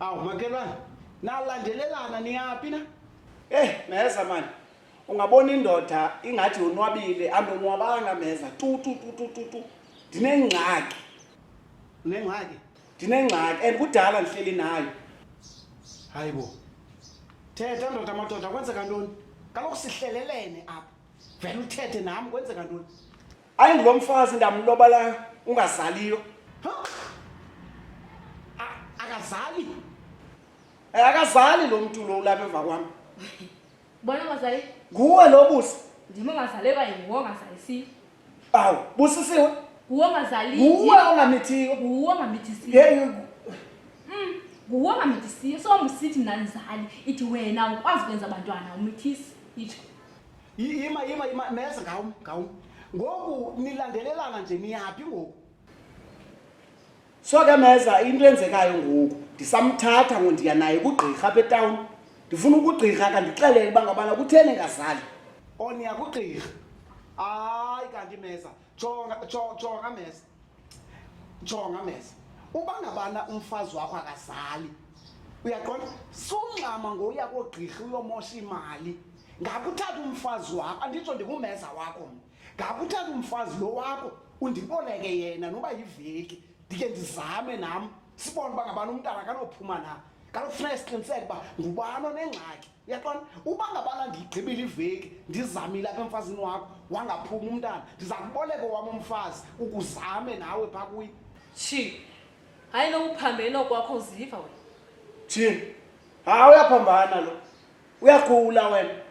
Awu makhelwane, nalandelelana niyaphi na? Eh, meza mani. Ungabona indoda ingathi yonwabile, andonwabanga meza. Tu tu tu tu tu tu. Ndinengxaki. Unengxaki? Ndinengxaki and kudala ndihleli nayo. Hayi bo. Thetha ndoda madoda kwenzeka ntoni? Kaloku sihlelelene apha. Vele uthethe nam kwenzeka ntoni? Ayingulo mfazi ndamlobalayo ungazaliyo. Akazali? Eh, akazali lo mntu lo ulapha emva kwam. Bona ungazali? Nguwe lo busi. Ndim ongazali okanye nguwe ongazalisiyo? Awu, busisiwe. Nguwe ongazali. Nguwe ongamithiyo. Nguwe ongamithisiyo. Yeyi. Nguwe ongamithisiyo. So musithi mna ndizali ithi wena ukwazi ukwenza abantwana umithisi itsho. Yima yima yima meza ngawum ngawum. Ngoku nilandelelana nje niyaphi ngoku? So ke meza into enzekayo ngoku ndisamthatha ngo ndiya naye kugqirha apha etawuni. Ndifuna ukugqirha kandixelele uba ngabana kutheni engazali. O niya kugqirha. Hayi kanti meza. Jonga jonga meza. Jonga meza. Uba ngabana umfazi wakho akazali. Uyaqonda? Sungxama ngoya kogqirha uyomosha imali. Ngakuthatha umfazi wakho, anditsho ndingumeza wakho mna. Ngakuthatha umfazi lo wakho undiboleke yena noba yiveki ndike ndizame nam sibone uba ngabani umntana akanophuma na. Kaloku funeka siqiniseke uba ngubani onengxaki. Uyaqonda? Uba ngabana ndiyigqibile iveki ndizamile apha emfazini wakho wangaphuma umntana, ndiza kuboleka owam umfazi ukuzame nawe phaa kuye. Tshi, hayi nokuphambene okwakho uziva wena. Thini? Hayi uyaphambana lo. Uyagula wena.